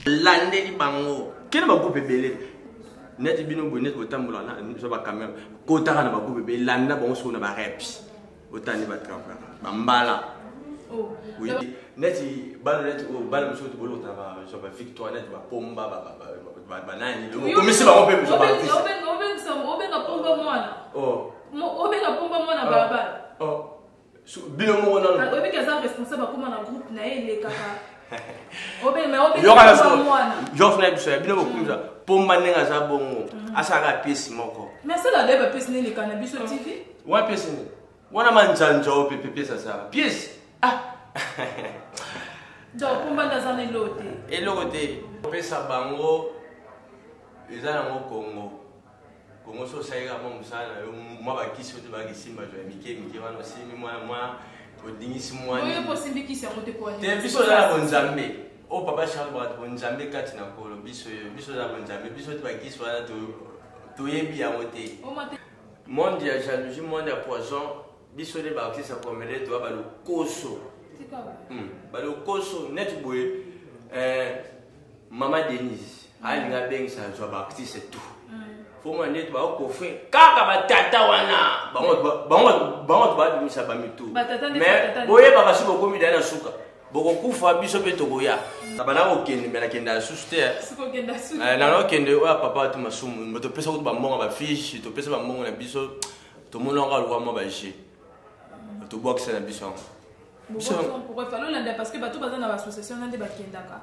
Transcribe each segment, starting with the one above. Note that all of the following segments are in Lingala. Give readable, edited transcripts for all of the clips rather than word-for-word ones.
Landeli bango. Kende ba groupe ebele. Neti bino boye neti botambola na biso ba camera. Kotaka na ba groupe ebele landa bango soko na ba reps. Otani ba travaillaka. Ba mbala. Oh. Oui. Neti bana neti oyo bana mosusu tobolokota ba zwa ba victoire neti ba pomba ba ba ba ba nani. Okomisi bango mpe zwa ba artiste. Obenga obenga obenga pomba mwana. Oh. Obenga pomba mwana balabala. Oh. Bino moko nano. Ah, oyebi ke aza responsable akoma na groupe na ye elekaka. Obenga mwana. Jof na biso ya bino bokumisa pomba ndenge aza bongo. Asalaka pièce moko. Mais asala de ba pièce ne eleka na biso TV. Wana pièce nini? Wana manzanza oyo pepe pièce asala. Pièce. Ah. Donc pomba nde aza na eloko te. Eloko te. Opesa bango eza nango Congo. Congo so osalika mwa mosala na yo mwa bakisi oyo te bakisimba zwa ya mike mike wana osimbi mwa mwa odingisi mwanate biso oza na bonzambe oyo papa Charles bato bonzambe kati na kolo biso yo biso oza bonzambe biso te bakisi wana toyebi yango te monde ya jalousie, monde ya poison. Biso nde ba artiste ya comédien toa balokoso, balokoso neti boye. Mama Denise alingi abengisa azwa ba artiste tout, fo mona neti baokofre kaka batata wana bango bato babimisa bamitu. Mais boyebaka soki bokomi daya na suka, bokokufa. Biso mpe tokoya na banda kokende, me nakenda lisusu te. Nana okende oyo ya papa atu masumu, topesa kutu bambongo, bafiche, topesa bambongo na biso, tomonaka lokwa mwa baje, tobwakisa na biso yango.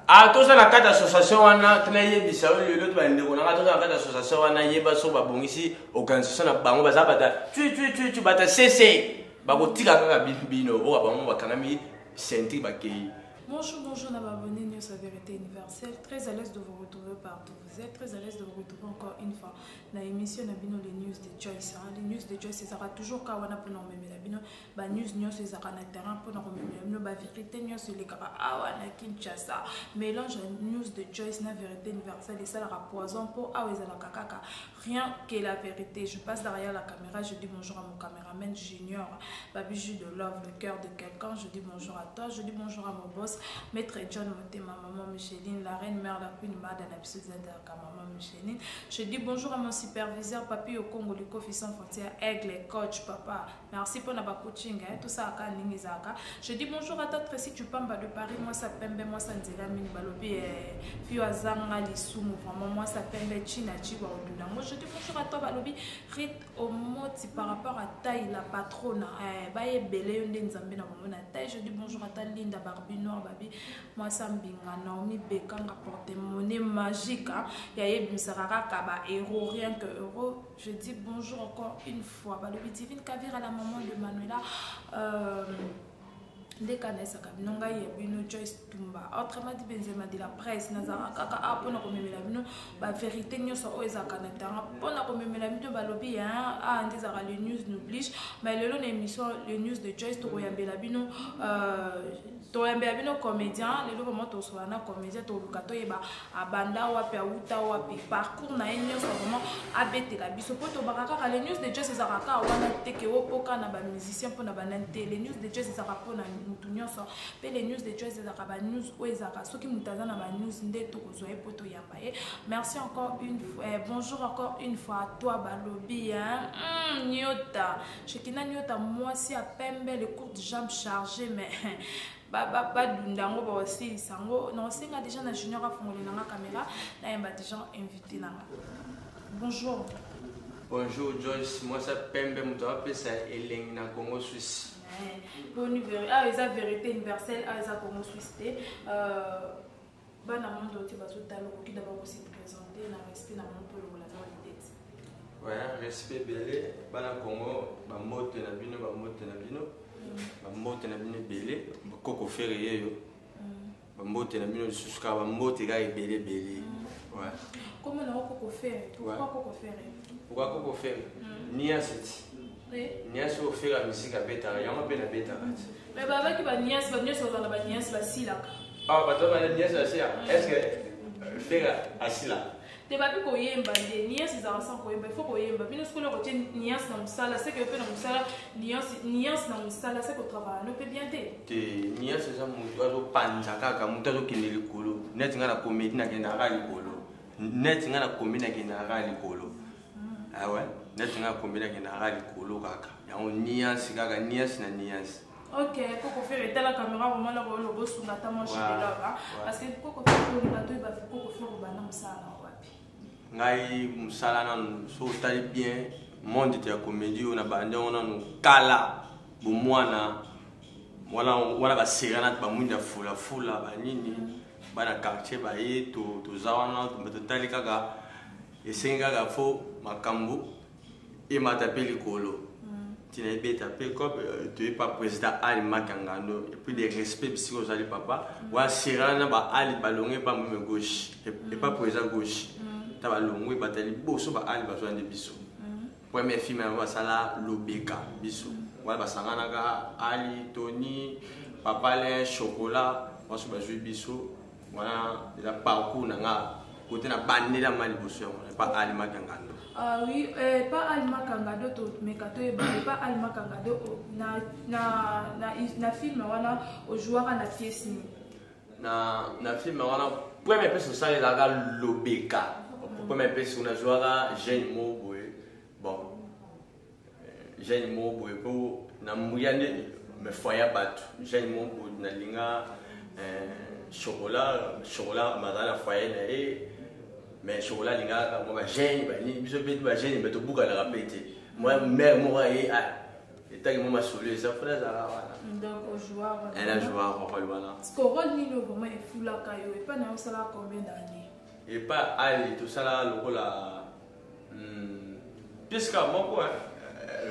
Ah, toza na kati association wana, tinayebisa yo lelo to bandeko nanga, toza na kati association wana. Yeba so babongisi organisation na bango, baza bata tui tui tui tui, bata cc, bakotika kaka bino oyo bango bakangami ceinture, bakei. Bonjour, bonjour, na abonné News à Vérité Universelle. Très à l'aise de vous retrouver partout. Vous êtes très à l'aise de vous retrouver encore une fois dans l'émission na bino, les news de Joyce. Hein. Les news de Joyce, ça toujours kawana pour nous la bino. Ba news news ezaka na terrain pour nous la bino ba vérité news elekaka awa na Kinshasa. Mélange news de Joyce na Vérité Universelle et ça la poison pour awa ezalaka kaka rien que la vérité. Je passe derrière la caméra, je dis bonjour à mon caméraman Junior, Babiju de Love, le cœur de quelqu'un. Je dis bonjour à toi, je dis bonjour à mon boss, Maître John Moté, ma maman Micheline, la reine mère, la queen Mada, la maman Micheline. Je dis bonjour à mon superviseur, Papi Okongo, le Kofi sans frontières, Aigle, coach, papa. Merci pour la coaching, hein, tout ça, à. Je dis bonjour à toi, Tracy Tupamba de Paris, moi ça pembe, moi ça nzela mini balobi, fio azanga lisumu, vraiment, moi ça pembe, china, chiwa, oduna. Moi je dis bonjour à toi, balobi, Rit Omoti par rapport à taille, la patronne, baye belé, nde nzambe na maman na taille. Je dis bonjour à ta Linda Barbie Noir, babi, moi ça mbinga, Naomi Bekanga, porte-monnaie magique, hein, ya yebimisaka kaka ba héros, rien que héros. Je dis bonjour encore une fois, balobi Divine Kavira, la maman de Manuela, ndeka naesaka bino ngai ya bino Joyce Tumba, autrement dit Benzema de la presse. Nazalaka kaka awa mpona komemela bino bavérité nyonso oyo ezalaka na terrain, mpona komemela bino balobi ah nde ezalaka le news n'oblige. Mais lelo na émission le news de Joyce, tokoyambela bino toyambela bino comédien. Lelo vraiment tosola na comédien, toluka toyeba abanda wapi, awuta wapi, parcours na ye nyonso vraiment abetela biso, mpo tobaka kaka le news de Joyce ezalaka kaka wana te ke opoka na bamusicien mpona banani te. Le news de Joyce ezalaka mpona mutu nyonso, mpe le news de Joyce ezalaka banews oyo ezalaka soki moto aza na banews nde tokozwa ye mpo toyamba ye. Merci encore une fois, bonjour encore une fois à toi, balobi hein? Nyota Shekina, nyota mwasi ya pembe, le courte jambe chargé, mais badunda yango, baosilisa yango. Naosenga déjà na Junior afongoli nanga caméra, nayemba déjà invité nanga. Bonjour. Bonjour Joyce, mwasi ya pembe, moto apesa elengi na Congo Suisse. Boni, awa eza Vérité Universelle, awa eza Congo Suisse te. Bana monde oti bazotala, okoki d'abord kosi présenter na respect na bango mpo longola na litete. Ouais, respect ebele. Bana Congo, bambote na bino, bambote na bino, bambote na bino ebele. Koko Fere yeyo, bambote na bino lisusu kaka, bambote kaka ebele ebele. Ouais. Comment na Koko Fere? Pourquoi Koko Fere? Pourquoi Koko Fere? Niasi ti niasi oyo Fere ya misika abetaka yango mpe nabetaka ti. Mais babaki baniasi, bato nyonso bazala baniasi, basilaka. Ah, bato baniasi basilaka, est ce que Fere asila? Te, babi koyemba nde niance ezalaka sans koyemba, il faut koyemba. Bino sikoyo kotie niance na mosala, seke yo mpe na mosala niance na mosala, seke otravailla no mpe bien te. Te, niance eza motu azopanza kaka, motu azokende likolo. Neti ngai na comédie nakendaka likolo, neti ngai na comédie nakendaka likolo. Awe neti ngai na comédie nakendaka likolo kaka yango, nuance kaka, nuance na nuance. Ok, Koko Ferre, etala caméra vraiment loko oloba osunga ata mwa shidelove, parce que Koko Ferre, olinga toyeba, Koko Ferre, obanda mosala na wapi? Ngai mosala nanu, so otali bien monde te ya comédie oyo, na bandi yango nanu kala, bomwana wana wana, basera na bamwinda fulafula banini, bana quartier baye, toza wana, totali kaka, esengi kaka fo makambo emata mpe likolo, ntina ebeta mpe comme toye pa président Ali Makangando. Et puis de respect bisika ozali papa wana, sera na baali balonge pa mome gauche epa président gauche, ta balongwe bato ya liboso baali bazwa nde biso. Premier film yango basala Lobeka, biso wana basanganaka Ali, Tony, Papalin, Chocolat, baso bazwi biso wana. Eza parcours na nga kote na bandelama liboso yango epa Ali Makangando. Ah oui, pa Ali Makangando, tomeka toyeba pa Ali Makangando na film wana ojouaka na pièce nini? Na film wana, première pièce osala ezalaka Lobeka. Première pièce nazwaka jeune moko boye, bon, jeune moko boye mpo na mbuya nde me foyer bato, jeune moko boye nalinga Chocolat. Chocolat bazala na foyer na ye, mais Chocolat alingaka mwa bajeune banini, biso mpe bajeune me tobukanaka mpe te. Mwa mare moko aye etaki mwa masolo eza mpo nazalaka wana. Donc ojouaka? Najouaka rôle wana. Rôle nini vraiment efulaka yo epa na yo? Osalaka combien d'année? Epa Ali tosalaka lokola pièce kaka moko,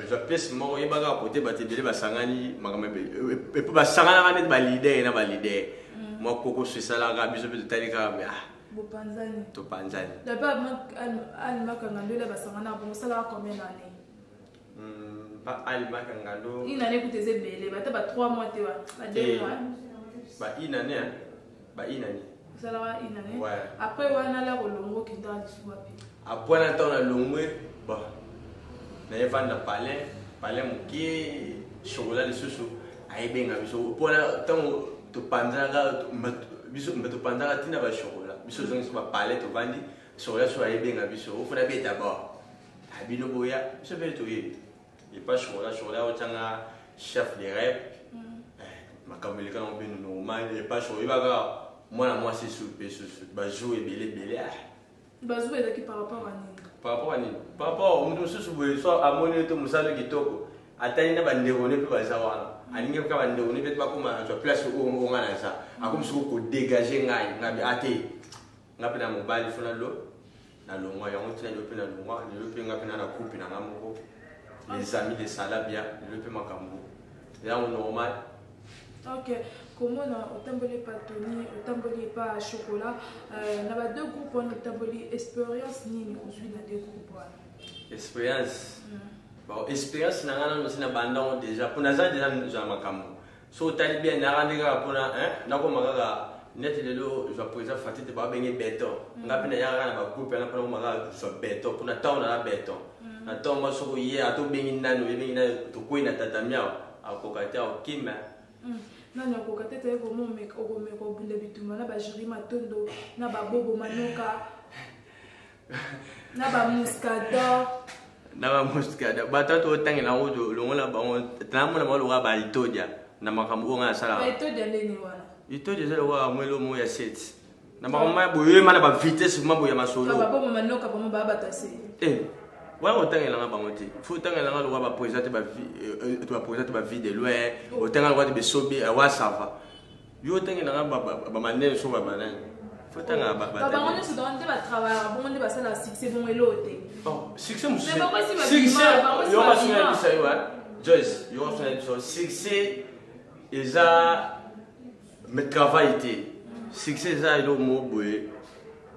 eza pièce moko. Oyebaka kote bato ebele basangani makambo epo basanganaka neti baleader na baleader, mwa kokoso esalaka biso mpe totali kaka me ah. Bopanzani? Topanzani. D'abord Ali Makanga ndola basangana bongo, osalaka combien d'année? Ba Ali Makangando. Une année kuta eza ebele, bata ba 3 mois te, ba 2 mois. Ba une année, ba une année. Osalaka une année? Ouais. Après wana la kolongo, okendaka lisusu wapi? Après na ntango nalongwe, bon, nayevanda palin palin mokie, Chocolat lisusu ayebenga biso mpona ntango topanzanaka biso, topanzaka ntina bachocolat biso, ozongi so bapalin, tovandi, Chocolat so ayebenga biso ofona beta bord abino boya, biso mpe toyebi epa Chocolat. Chocolat otyanga chef de rep, makambo eleka nango mpe normal epa Chocolat. Oyebaka mwana mwasi su mpe susu bajour ebele ebele. Bajour ezalaki par rapport à nini? Par rapport à nini? Par rapport moto mosusu boye so amoni yo to mosala kitoko, atali na bandeko ne mpe baza wana, alingi kaka bandeko ne mpe bakóma azwa place oyo nga naza, akomi soko kodégage ngai. Ngai ate nga mpe na mobali fo nalo nalongwa yango ntina lelo mpe nalongwa. Lelo mpe nga mpe na na groupe na nga moko, Les Amis de Salabia. Lelo mpe makambo yango normal. Ok, komona otamboli epa Tony, otamboli epa Chocolat, na ba deux groupes wana otamboli, expérience nini ozwi na deux groupes wana? Expérience, bon, expérience na nga nano si na bandango déjà mpo naza déjà zwa makambo. So otali bien, naka nde kaka mpona nakoma kaka neti lelo zwa président Fati te, babenge béton. Nga mpe nayaka kaka na bagroupe wana mpona koma kaka zwa béton, mpona ntango nana béton na ntango ma soko ye ata obengi nani, oyebengi nani, tokwei na tatami awa, akoka te, akokima. Nani akoka te? Taye vraiment okomeka obunda bitumba na bajuri Matondo, na babobo Manoka, na bamuscador? Na bamuscador, bato to otangela yango, longola bango, namona bango lokola baitodia na makambo oyo ngai nasalaka. Baitodia ndeni wana? Itodia eza lokola mwelo moko ya seti na makambo ya boyema na bavitesse ma boye ya masolo. Babobo Manoka bango baa bato ase. Wana otangelanga bango te, fo otangelanga lokola baprésident te, baprésident te, bavie de loin, otangela lokola te besobi awa sava yo, otangelanga bamanene so babanani, fo otangela. Bango nyonso dongo nde batravaillaka bongo, nde basala succès bongo, elo te. Succès mosusu, succès yoka so nayebisa yo, Joyce, yoka so nayebisa yo, succès eza mais travail te. Succès eza eloko moko boye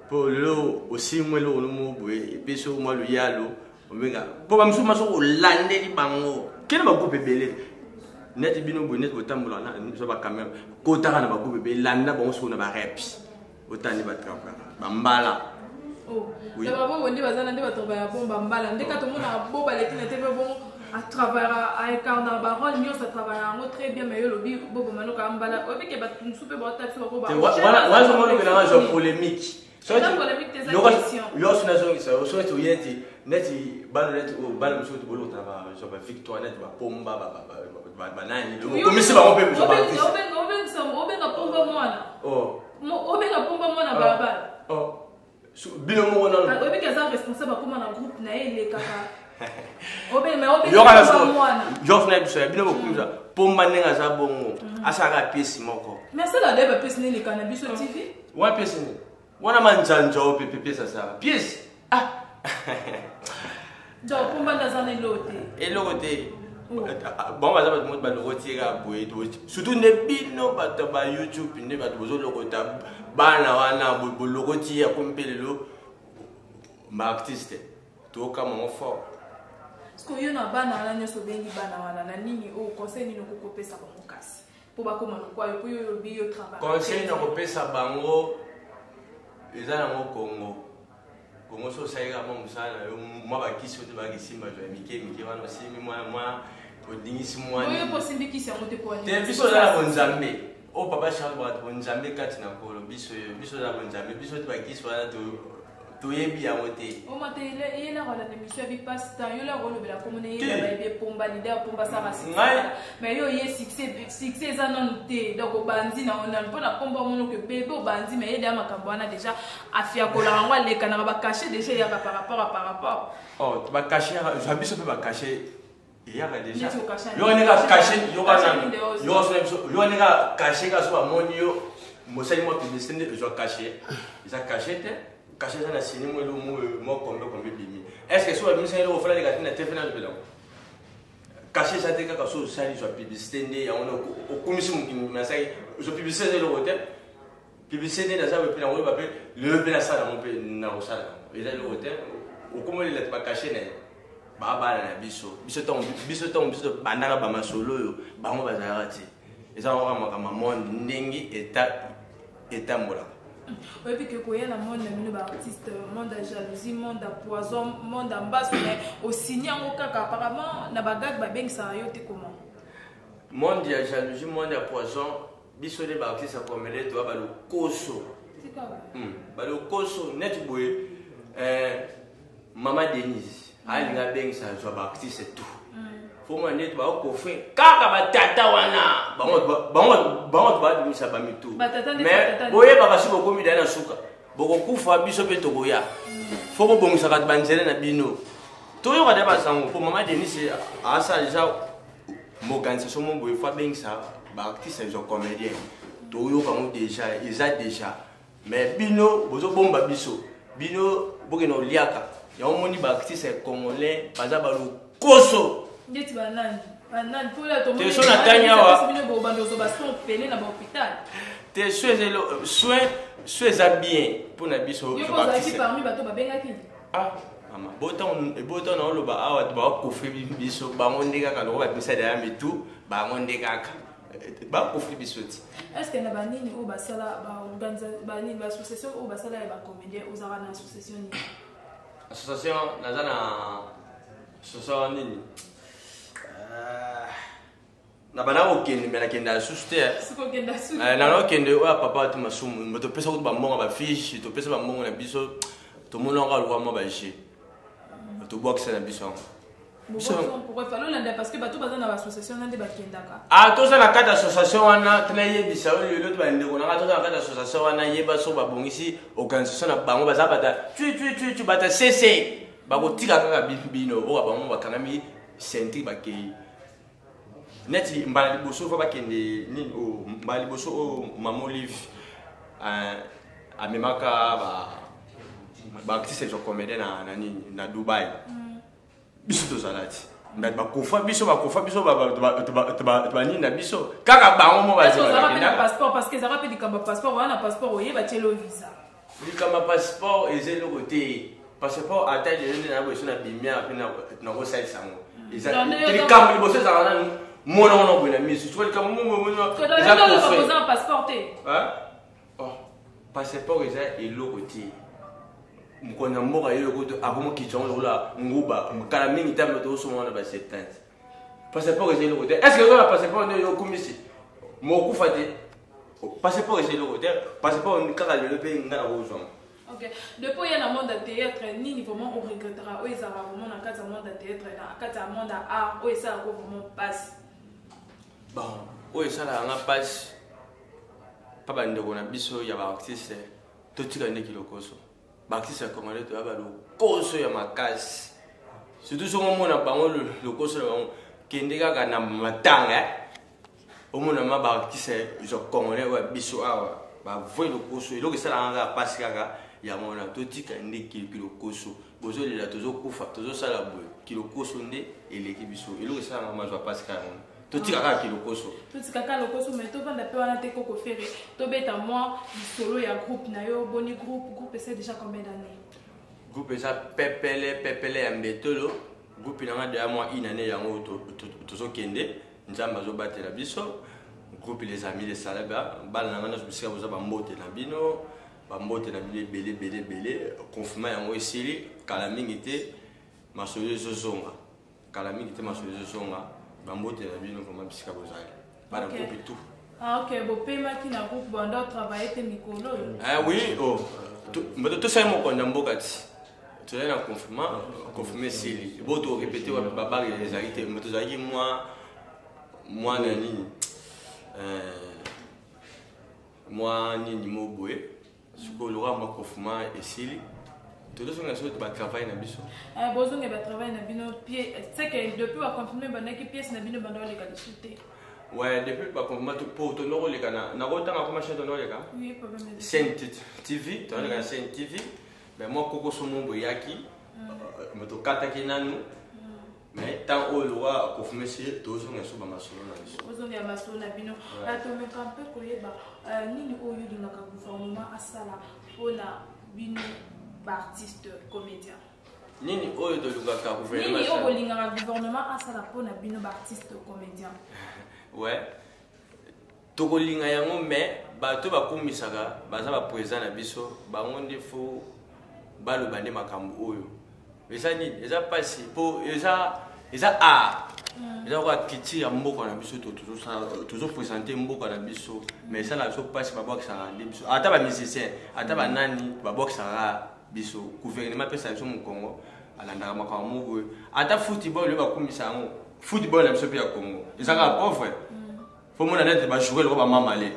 mpo lelo osimwa eloko no moko boye, epesi yo mwa luyalo obenga mpo bamosusu ma soki olandeli bango kende bagroupe ebele neti bino boye, neti botambola na bacaméra, kotaka na bagroupe ebele, landa bango soki na bareps, otandi batravaillaka bambala. Na babongo nde baza na nde bato ya bomba mbala nde ka tomonaka bo baleki na te mpe bongo. Atravaillera, aincarna barole nyonso, atravailla yango très bien. Mais yo olobi boboma noka mbala, oyebi ke bato mosusu mpe baota biso bakobawana zwa polémique. Nyonso nazongisa yo soki oye neti neti bana, neti oyo bana mosusu bolotaka zwa bavictoire, neti bapomba banani, okomisi bango mpe zwa. Obenga pomba mwana, obenga pomba mwana balabala. Bino moko nano. Oyebi ke aza responsable, akóma na groupe na ye, elekaka. Jof na biso ya bino bokumisa pomba ndenge aza bongo, asalaka pièce moko. Mais asala de bapièce neleka na biso TV. Wana pièce nini wana? Manzanza oyo pepe pièce asala pièce, ah. Donc pomba nde aza na eloko te? Eloko te. Bango baza bato moko balokoti kaka boye, surtout nde bino bato ba YouTube, nde bato bozolokota bana wana, bolokoti ye, akomi mpe lelo baartiste, tokama ngo fort. Parce que yo na bana wana nyonso, obengi bana wana na nini? Oyo conseil nini okokopesa bango kasi mpo bakóma lokwa yo, mpo yo olobi yo travail? Conseil na kopesa bango eza nango Kongo. Kongo so osalika mwa mosala na yo, mwa bakisi oyo te bakisimba zwa ya mike mike wana, osimbi mwa mwa odingisi. Mwa osimbikisi yango te? Te, biso oza na bonzambe oyo papa Charles bato bonzambe kati na Nkolo. Biso yo, biso oza na bonzambe, biso te bakisi wana toyebi yango te. Oma te, ye na kolanda émission ya bipasta, yo la kolobela komona ye na bayebi epomba leader, pomba asala succès, mais yo ye succès eza nanu te. Donc obandi na nanu mpo na komba omono ke bebe obandi, mais ye deya makambo wana déjà afiakolaka yango, alekanaka bacachet déjà eyaka par rapport à par rapport. Oh, bacachet zwa biso mpe bacachet eyaka déjà. Yo ndeka cachet, yoka nanu, yo ndeka cachet ka so bamoni yo mosali mwa publicité nde ezwa cachet. Eza cachet te, cachet eza na sini mo elo mo kombe kombe bimi. Est ce que so babimisaki eloko ofala te na TV na lobela cachet eza te? Kaka so osali zwa publicité nde yango okumisi mokili. Nasaki zwa publicité, eza eloko te. Publicité nde naza mpe nango oyeba mpe lelo mpe nasala yango mpe nakosala yango, eza eloko te. Okomolela te bacachet na ye, babana na biso. Biso ntango biso ntango biso tobandaka bamasolo oyo, bango bazalaka te. Eza kaka makambo monde ndenge etambolaka. Oyebi ke koya na monde na bino baartiste, monde ya jalousie, monde ya poison, monde ya mbasu, mais osigne yango kaka. Apparemment na bagag babengisaka yo te, comment? Monde ya jalousie, monde ya poison, biso nde baartiste ya comédie toya balokoso, balokoso neti boye. Mama Denise alingi abengisa zwa baartiste tout, fo mona neti baokofre kaka batata wana, bango bato babimisa bamitu. Mais boyebaka soki bokomi daya na suka, bokokufa, biso mpe tokoya. Fo bobongisaka banzela na bino, toyoka te basango mpo mama Denise asala deja moorganisation mo boye, fo abengisa baartiste zwa comédien, toyoka yango déjà, eza déjà. Mais bino bozobomba biso, bino bokende koliaka yango. Moni baartiste ya congolais baza balokoso. Ndeti banani, banani? Te, so natangi awa. Bino bobanda ozwa basoin pele na bahôpital. Te, so eza soin, so eza bien mpona biso. Yo ozalaki parmi bato babengaki? Ah mama, botango na oloba awa bakofri biso, bango nde kaka loko babimisa deya mitu, bango nde kaka bakofri biso ti. Est ce que na banini oyo basala, banini, baassociation oyo basala ya bacomédien, ozalaka na association nini? Association, naza na association nini na banda kokende, me nakenda lisusu te. Nana okende oyo ya papa ati masumu, topesa kutu bambongo, bafiche, topesa bambongo na biso, tomonaka lokwa mwa baje, tobwakisa na biso yango. Olanda parce que bato baza na baassociation na nde bakendaka. Ah, toza na kati association wana, tinayebisa oyo lelo to bandeko nanga, toza na kati association wana. Yeba so babongisi organisation na bango, baza bata tui tui tui tui, bata cc, bakotika kaka bino oyo bango bakangami ceinture, bakei neti mbala liboso fa bakende nini oyo, mbala liboso oyo mama Olive amemaka baartiste ya comédien na nini, na Dubai. Biso tozala ti bakofa biso, bakofa biso, banini na biso kaka bango mo. Passeport, parce que ezalaka mpe likambo ya passeport wana. Passeport oyeba tielo visa. Likambo ya passeport eza eloko te. Passeport ata lelo nde na boye so na bimia mpe nakosalisa yango. Likambo liboso ezalaka nanu mona wana boye na miso, soki likambo eza passeport te. Passeport eza eloko te. Mokonzi ya mboka ye yokoto akomokitisa yango lokola nguba kala mingi, ntango tozosoma wana ba 70. Passeport eza eloko te. Est ce que oza na passeport nde yo okumisi mokufa te? Passeport eza eloko te. Passeport kaka lelo mpe nga nakozwanga. Ok, depuis oya na monde ya théâtre, nini vraiment oregrettera oyo ezalaka vraiment na kati ya monde ya théâtre, na kati ya monde ya art, oyo esalaka vraiment mpasi? Bon, oyo esalaka nga mpasi mpa bandeko na biso ya baartiste, totika nde kilokoso. Baartiste ya congolais toya balokoso ya makasi, surtout soki omona bango lokoso na bango, kende kaka na matanga, omona ma baartiste ya congolais oyo ya biso awa bavoi lokoso. Eloko esalaka kaka mpasi kaka yango wana. Totika nde kilokoso. Bozolela, tozokufa, tozosala boye, kilokoso nde eleki biso. Eloko esalaka mazwa mpasi kaka yango wana. Totika kaka kilokoso. Totika kaka lokoso, mais tovanda mpe wana te. Koko Ferre, tobeta mwa lisolo ya groupe na yo. Boni groupe? Groupe esa déjà combien d'années? Groupe eza pepele pepele ya mbetolo. Groupe nanga deya mwa une année yango tozokende. Nzambe azobatela biso. Groupe Les Amis de Salaba, bana nanga nyonso bisika boza, bambote na bino, bambote na bino ebele ebele ebele. Confinement yango esili kala mingi te, masolo ezozonga kala mingi te, masolo ezozonga. Bambote na bino vraiment bisika bozali, bana groupe tout. Ah, ok, bopemaki na groupe, banda otravaille te mikolo oyo? Ah, oui, oh. Bato tosali mokonzi ya mboka ti tozali na confinement. Confinement esili, bo torépété wapi? Babare ezali te. Moto tozalaki mwa mwana nini, mwa nini mo boye. Sikoyo lokola mwa confinement esili, tozozonga soki batravail na biso. Bozonga batravail na bino. C'est que depuis baconfinement ebandaki, pièce na bino banda oleka lisusu te? Ouais, depuis baconfinement po tondo koleka na nakotanga koma chaîne, tondo koleka Chaîne TV, toleka na Chaîne TV. Mais mwa kokoso mo boye eyaki, moto okataki nanu. Mais tant oyo lokola confinement esili, tozonga so bamasolo na biso. Ozonga masolo na bino. Tomeka mpe koyeba nini oyo olingaka gouvernement asala mpona bino baartiste comédien? Nini oyo tolukaka gouvernement? Nini oyo bolingaka gouvernement asala mpona bino baartiste comédien? Ouais, tokolinga yango, mais bato bakumisaka baza baprésident na biso, bango nde fo baloba nde makambo oyo eza nini. Eza mpasi mpo eza art, eza koka culture ya mboka na biso. Tozoprésente mboka na biso, mais esala biso mpasi, babwakisaka nde biso. Ata bamusicien, ata banani, babwakisaka biso. Gouvernement apesa biso mokongo, alandaka makambo mo boye. Ata football oyo bakumisa yango, football na biso mpe ya Congo eza kaka pauvre. Fo mona neti bajoueur loko bamamale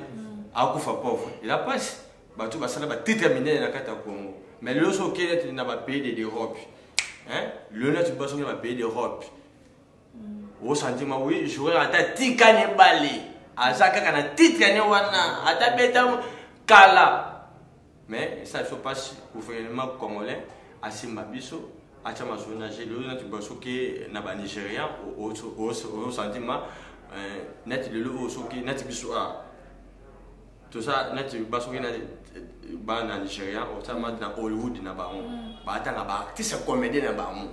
akufa pauvre, eza mpasi. Bato basala batitre minene na kati ya Congo, mais lelo soki okei neti na bapays de d'Europe, lelo neti basoki na bapays d'Europe, osentima oui, joueur ata tikani ebale, aza kaka na titre ne wana, ata beta kala. Mais esala biso mpasi. Gouvernement congolais asimba biso, atya masolo na jeu. Lelo neti soki na banigérien, osentima neti lelo oyo soki neti biso a toza neti basoki na bana nigérien, otama na Hollywood na bango, baatanga baartiste comédien na bango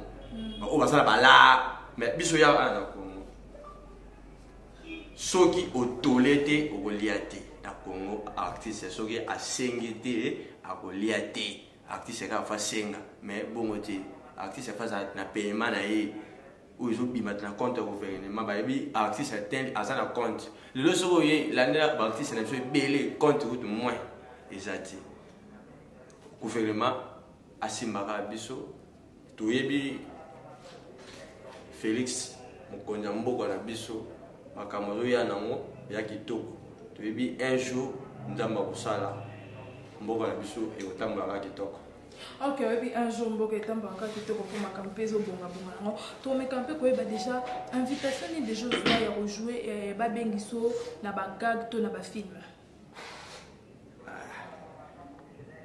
oyo baza na bala. Mais biso ya wana na Congo, soki otole te, okolia te. Na Congo, artiste soki asengi te, akolia te. Artiste kaka fa senga, mais bongo te. Artiste fa azala na paiement na ye oyo ezobima na compte ya gouvernement. Bayebi artiste atteint aza na compte. Lelo soki oye landela baartiste na biso ebele, compte kutu moins eza te. Gouvernement asimbaka biso. Toyebi Félix, mokonzi ya mboka na biso, makambo azoya nango ya kitoko. Toyebi un jour Nzambe akosala mboka na biso ekotambolaka kitoko. Ok, oyebi un jour mboka etambolaka kitoko mpo makambo mpe ezobongabonga yango. Tomeka mpe koyeba déjà invitation nini déjà ozwa ya kojouer, babengiso na bagag to na bafilm?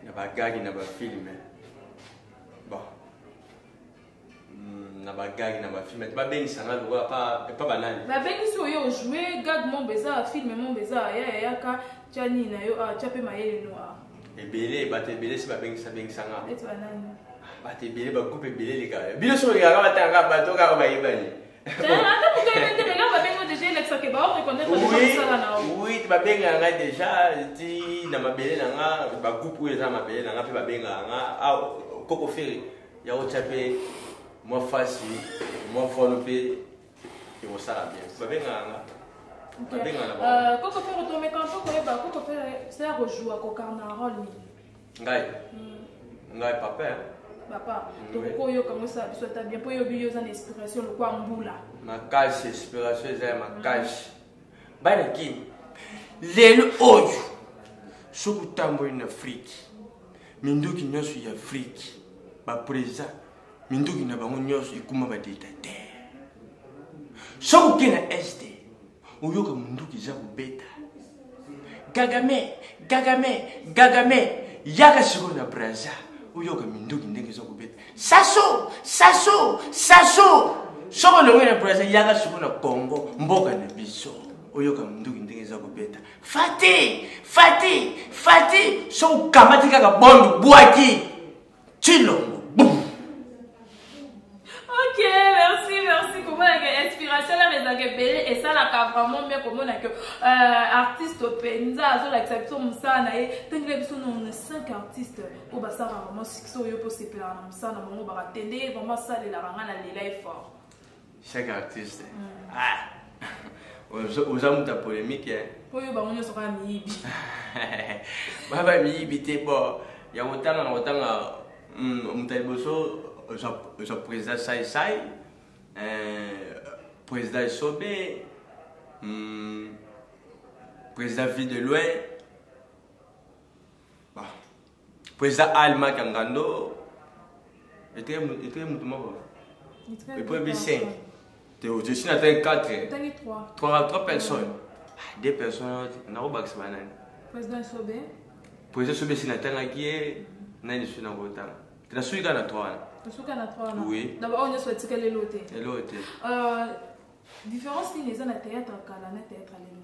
Na bagag, na bafilm, bon, na bagag, na bafilm, babengisanga lokola epa banani? Babengisi oyo ojoue gag mombo, eza film mombo, eza ya yayaka tya nini na yo, tya mpe mayele no. Ebele, bato ebele si babengisa bengisanga. Neti banani? Bato ebele, bagroupe ebele eleka. Bino so olingaka batanga bato kaka bayebani. Ata moto oyebi te, mela babengi déjà, elakisaka baoreconnaître mosala na yo. Oui, babengaka nga déjà ti na mabele na nga. Bagroupe oyo eza na mabele na nga mpe babengaka nga: "Koko Ferre, ya otya mpe mwa fasi, mwa vono mpe." Ekosala bien. Babengaka nga. Babengaka na bango. Koko Ferre, tomeka mpo koyeba Koko Ferre se akojoua kokar na role nini? Ngai. Ngai papa. Hein? Papa, tokoki oyoka ngo esala biso ata bien mpo oyobi yo oza na inspiration lokwa mbula. Makasi, inspiration eza ya makasi. Bana Kini, lelo oyo soki otamboli na Afrique, minduki nyonso ya Afrique, baprésident minduki na bango nyonso ekoma badictateur. Soki okei na Est, oyoka munduki eza kobeta Kagame, Kagame, Kagame. Yaka sikoyo na Brazza, oyoka minduki ndenge eza kobeta Sassou, Sassou, Sassou. Soki olongwe na Brazza, yaka sikoyo na Congo, mboka na biso, oyoka minduki ndenge eza kobeta Fati, Fati, Fati. Soki okamati kaka bombe bwaki Tshilombo, boum. Ok, merci, merci. Komona ke inspiration là ezalaka ebele, esalaka vraiment bien komona ke artiste mpenza azolakisa biso mosala na ye. Tangela biso na 5 artistes oyo basalaka vraiment succès, oyo mpo osepelaka na mosala na bango, bakatende ye vraiment asalelaka nga na lela effort. Chaque artiste. Ah. Oza moto ya polémique, hein? Oyo bango nyonso kaka miyibi. Baba miyibi te. Bon, ya kotanga na kotanga, moto ya liboso oza président Sai Sai, président Esobe, président Vie de Loin, bah, président Alma Kangando, eteke moto moko et puis bi 5 te je suis na 4. Otangi 3. 3, 3 personnes. Ah, 2 personnes nakobakisa banani? Président Esobe. Président Esobe si natangaki ye, nani soki nakotanga te, nasuki kaka na 3 wana. Osuka na 3 wana. Oui. Na baoyo nyonso batikali elo te. Eloko te. Différence nini eza na théâtre ya kala na théâtre ya lelo?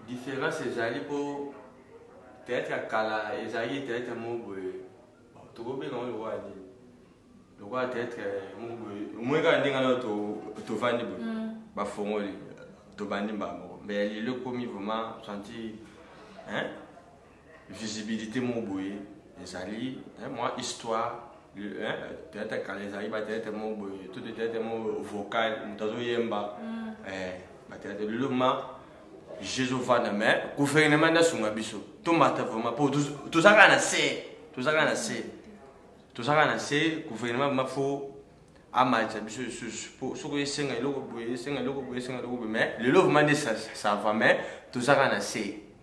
Différence ezali mpo théâtre ya kala ezalaki théâtre moko boye, tokobenga ngo lokola nini, lokola théâtre moko boye, omoi kaka ndenge wana tovandi boye, bafongoli, tobandi mbala moko. Mais lelo ekomi vraiment senti, hein, visibilité moko boye ezali, hein, mwa histoire, hein. Théâtre ya kala ezalaki bathéâtre moko boye to théâtre moko vocal, moto azoyemba. Bathéâtre lelo ma jezovanda, mais gouvernement nde asunga biso tomata vraiment, po toza kaka na se, toza kaka na se, toza kaka na se. Gouvernement vraiment faut amatisa biso lisusu, po soki esenga eloko boye, esenga eloko boye, esenga eloko boye. Mais lelo vraiment nde ça va, mais toza kaka na se.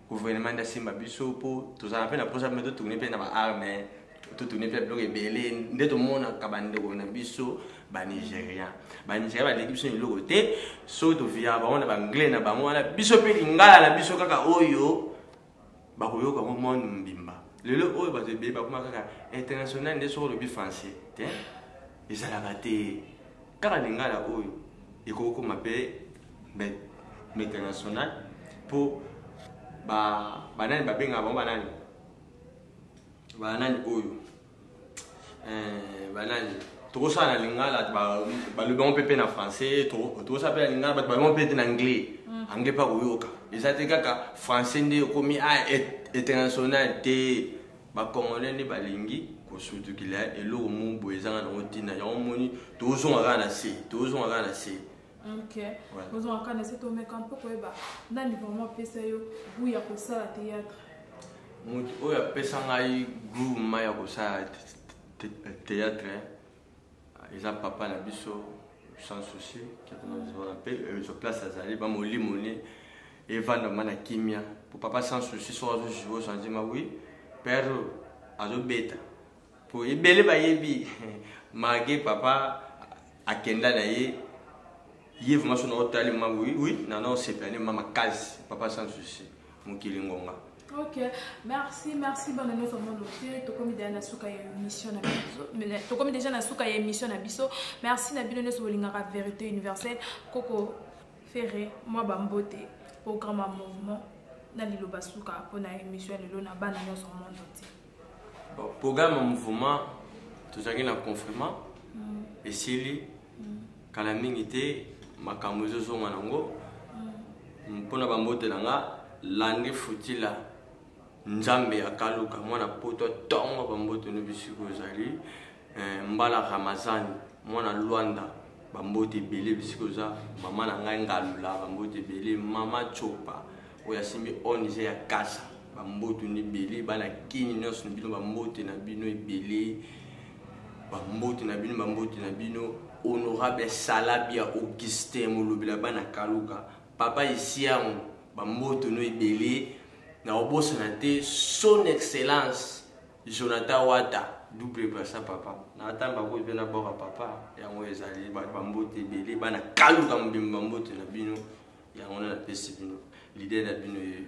Gouvernement nde asimba biso, po tozala mpe na mposa mpe totourne mpe na baarme, totourne mpe na biloko ebele nde tomonaka bandeko na biso banigérien. Banigérien baleki biso na eloko te. Soki toviyaka bango na baanglais na bango wana, biso mpe lingala na biso kaka oyo bakoyoka yango monde mbimba. Lelo oyo bato ebele bakoma kaka international nde soki olobi français te, ezalaka te. Kaka lingala oyo ekoki kokoma mpe international, mpo banani babengaka bango, banani, banani oyo, banani tokosala na lingala, balobi bango mpe na français, tokosala mpe na lingala, bato balobi bango mpe te na anglais. Anglais mpe akoyoka, eza te kaka français nde ekomi international te. Bacongolais nde balingi kosutukila eloko moko boye ezanga nango ntina. Yango moni tozonga kaka na se, tozonga kaka na se. Ok, ozonga kaka na se. Tomeka mpo koyeba nani vraiment apesa yo goût ya kosala théâtre? Moto oyo apesa ngai goût ma ya kosala théâtre eza papa na biso Sans Souci mpe ezo place azali, bamolimo ne evanda ma na kimia, po papa Sans Souci soki azojoue, osantima oui, père azobeta, po ebele bayebi malgré papa akenda na ye. Ye vraiment so na otali ma oui oui, nana osepela ne ma makasi, papa Sans Souci, mokili ngonga. Ok, merci, merci. Bana nyonso mono te, tokomi déjà na suka ya émission na biso, tokomi déjà na suka ya émission na biso. Merci na bino nyonso bolingaka Vérité Universelle. Koko Ferre, mwa bambote, programme ya mouvement na liloba suka mpona émission ya lelo na bana nyonso monde te. Bon, programme ya mouvement, tozalaki na confinement, esili kala mingi te, makambo ezozonga nango. Mpona bambote na nga, Landry Futila, Nzambe akaluka mwana poto ntongo, bambote no bisika ozali. Mbala Ramazani, mwana Lwanda. Bambote ebele bisika oza, mama na ngai Ngalula, bambote ebele, mama Chopa oyo asimbi ONG ya Kasa, bambote ni ebele, bana Kini nyonso na bino, bambote na bino ebele, bambote na bino, bambote na bino. Honorable Salabia Augustin molobela bana Kaluka, papa Isiango, bambote no ebele. Na obosana te son excellence Jonathan Wata, double pasa papa na atamba ko pe na boka papa yango ezali bambote ebele, bana Kaluka mobimba, bambote na bino yango na napesi bino leader na bino ye.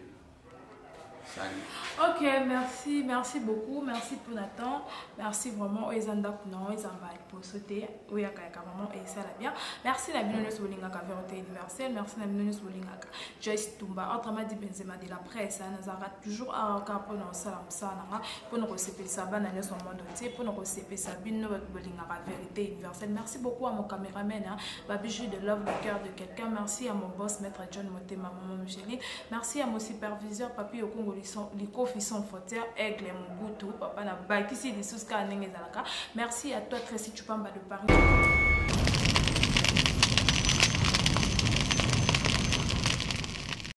Salut. Ok, merci, merci beaucoup, merci pour Nathan, merci vraiment. Oyo eza ndako na oyo eza mbala liboso te, oyo yakayaka vraiment esala bien. Merci na bino nyonso bolingaka Vérité Universelle, merci na bino nyonso bolingaka Joyce Tumba, autrement dit Benzema de la presse. Nazalaka toujours awa kaka mpona kosala mosala na nga, mpona kosepelisa bana nyonso monde entier, mpona kosepelisa bino bato bolingaka Vérité Universelle. Merci beaucoup à mon caméraman, hein, Babiju de Love, le cœur de quelqu'un. Merci à mon boss, Maître John Motema, maman Micheline. Merci à mon superviseur, Papi Okongo Likofi sans frontière, Aigle Mobutu, papa na bakisi lisusu kaka ndenge ezalaka. Merci à toi, Tracy Chupamba de Paris.